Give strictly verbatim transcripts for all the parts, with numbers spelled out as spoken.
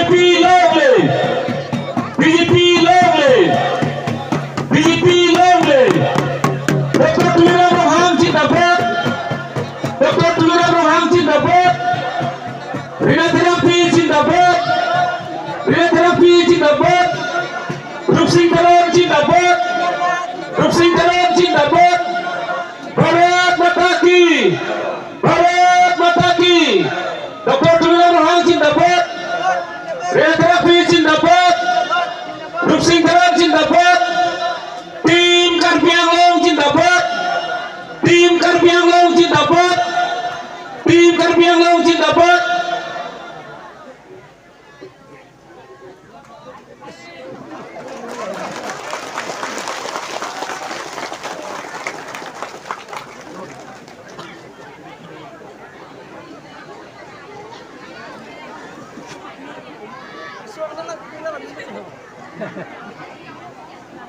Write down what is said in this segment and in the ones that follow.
P long live! B J P long live! B J P long live! Doctor Tuliram Ronghang zindabad! Doctor Tuliram Ronghang zindabad! Rina Terangpi zindabad! Rina Terangpi zindabad! Rupsing Teron zindabad! Rupsing Teron zindabad! Bharat Mata Ki! Bharat Mata Ki! Doctor Tuliram Ronghang zindabad! Rina Terangpi zindabad! Rupsing Teron zindabad! Team Karbi Anglong zindabad! Team Karbi Anglong zindabad! Team Karbi Anglong zindabad!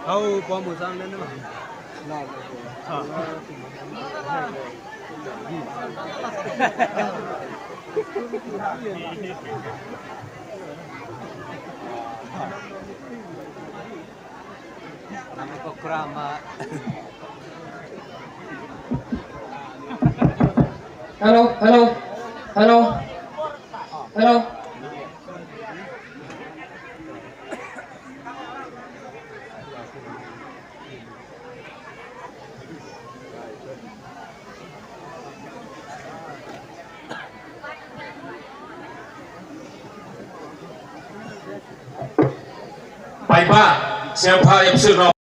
Hau, pom usang den ma. Hello, hello, hello, hello. Paipa, sempha epsir